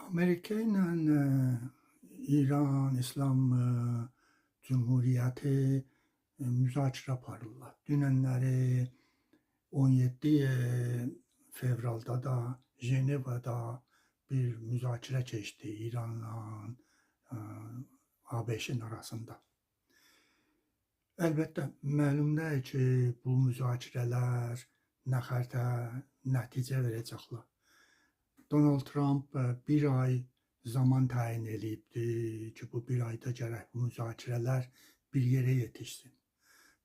Amerika ilə İran İslam Cümhuriyyəti müzakirə aparırlar. Dünənləri 17 fevralda da Jenevada bir müzakirə keçdi İranla ABŞ-in arasında. Əlbəttə, məlum deyil ki, bu müzakirələr nə xərtə nəticə verəcəklər. Donald Trump bir ay zaman təyin eləyibdi ki, bu bir ayda gərək bu müzakirələr bir yerə yetişsin.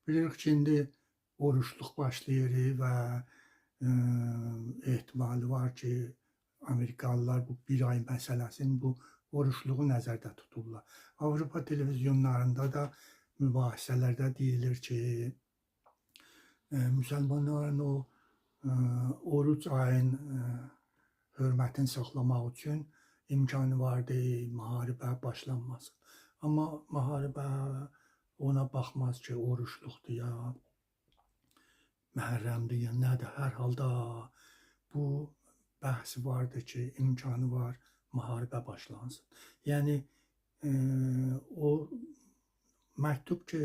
Bilirik ki, indi oruçluq başlayır və ehtimalı var ki, Amerikalılar bu bir ay məsələsini, bu oruçluğu nəzərdə tuturlar. Avropa televizyonlarında da mübahisələrdə deyilir ki, müsəlmanların o oruc ayın hörmətini saxlamaq üçün imkanı vardı, müharibə başlanmasın. Amma müharibə ona baxmaz ki, oruçluqdur ya, məhərrəmdir ya nədir. Hər halda bu bəhs vardı ki, imkanı var müharibə başlansın. Yəni o məktub ki,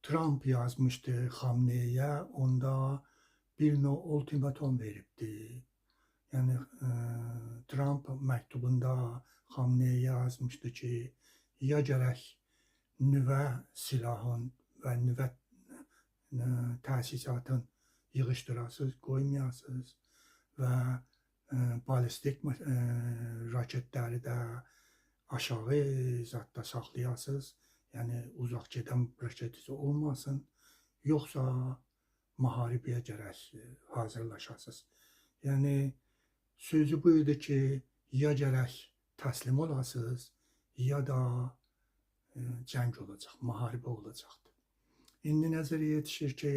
Trump yazmışdı Xamneyə, onda bir növ ultimatum veribdi. Yəni Trump məktubunda Xamneyə yazmışdı ki, ya gərək nüvə silahın və nüvə təsisatın yığışdırasınız, qoymayasınız və ballistik raketləri də aşağı zadda saxlayasınız. Yəni uzaq gedən raketiniz olmasın, yoxsa müharibəyə gərək hazırlaşasınız. Yəni sözü bu idi ki, ya gərək təslim olasınız, ya da cəng olacaq, müharibə olacaqdır. İndi nəzərə yetişir ki,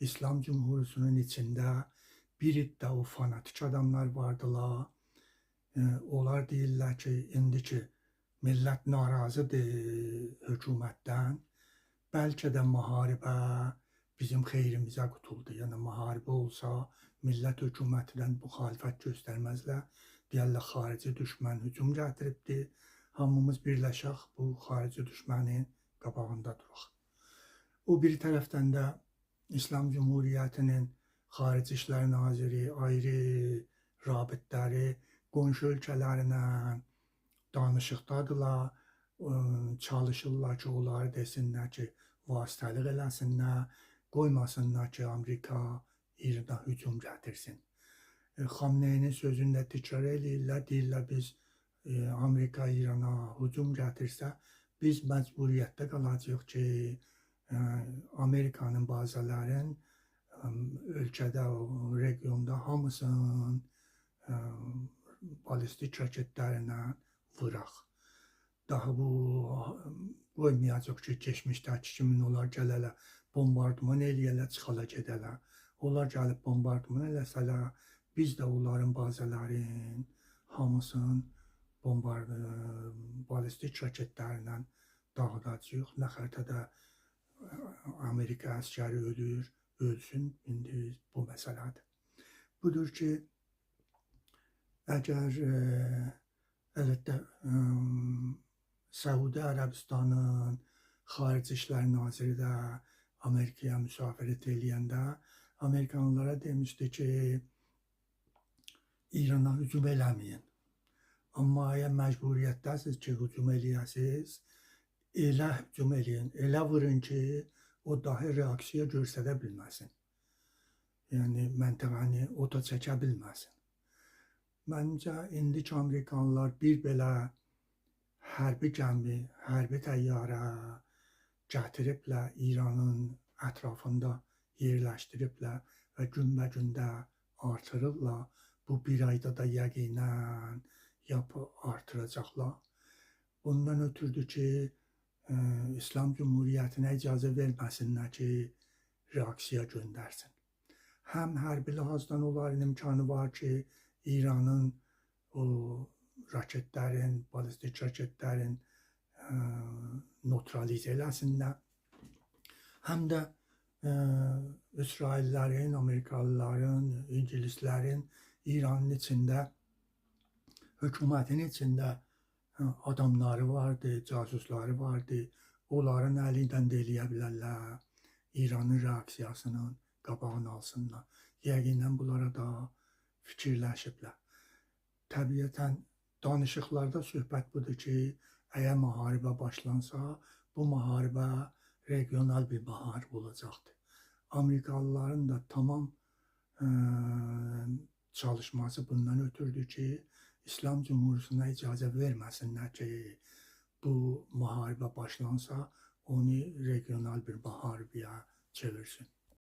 İslam Cümhuriyyətinin içində bir də o fanatik adamlar vardılar. Onlar deyirlər ki, indiki millət narazıdır hökumətdən, bəlkə də müharibə bizim xeyrimizə qutuldu. Yəni müharibə olsa, millət hökumətindən müxalifət göstərməzlər. Deyərlər, xarici düşmən hücum gətiribdi. Hamımız birləşək, bu xarici düşmənin qabağında duraq. O bir tərəfdən də İslam Cümhuriyyətinin Xarici İşlər Naziri, ayrı rabitləri qonşu ölkələrinə danışıqdadırlar, çalışırlar ki, onları desinlər ki, vasitəlik eləsinlər, qoymasınlar ki, Amerika İrana hücum gətirsin. Xamneyinin sözünü də təkrar eləyirlər, deyirlər biz Amerika İrana hücum gətirsə, biz məcburiyyətdə qalacağıq ki, Amerikanın bazaların ölkədə, regionda hamısının ballistik raketlərinə vuraq. Daha bu qoymayacaq ki, keçmişdəki kimi onlar gələlər, bombardman eləyələr, çıxala gedələr. Onlar gəlib bombardman eləsələr, biz də onların bazaların hamısını ballistik raketlərlə dağıdacağıq. Nə xərtədə Amerika əskəri ölür, ölsün, indi bu məsələdir. Budur ki, əgər əlbəttə Səudi Ərəbistanın Xarici İşlər Naziri də Amerikaya müsafirət eləyəndə Amerikanlılara demişdi ki, İrana hücum eləməyin. Amma əgər məcburiyyətdəsiniz ki, hücum eləyəsiniz, elə hücum eləyin, elə vurun ki, o dahi reaksiya göstərə bilməsin. Yəni məntəqəni ota çəkə bilməsin. Məncə, indiki Amerikanlılar bir belə hərbi gəmi, hərbi təyyarə gətiriblər, İranın ətrafında yerləşdiriblər və günbəgündə artırırlar. Bu bir ayda da yəqinən yapı artıracaqlar. Bundan ötürdür ki, İslam Cümhuriyyətinə icazə verməsinlər ki, reaksiya göndərsin. Həm hərbi lihazdan onların imkanı var ki, İranın o raketlərin, ballistik raketlərin neutralizə eləsinlər. Həm də İsraillərin, Amerikalıların, İngilislərin İranın içində Hökumətin içində adamları vardı, casusları vardı. Onların əli ilə də eləyə bilərlər. İranın reaksiyasının qabağını alsınlar. Yəqinən bunlara da fikirləşiblər. Təbiətən danışıqlarda söhbət budur ki, əgər müharibə başlansa, bu müharibə regional bir müharibə olacaqdır. Amerikalıların da tamam çalışması bundan ötürdür ki, İslam Cumhuriyeti'ne icazə verməsinlər ki, bu müharibə başlansa, onu regional bir müharibəyə çevirsin.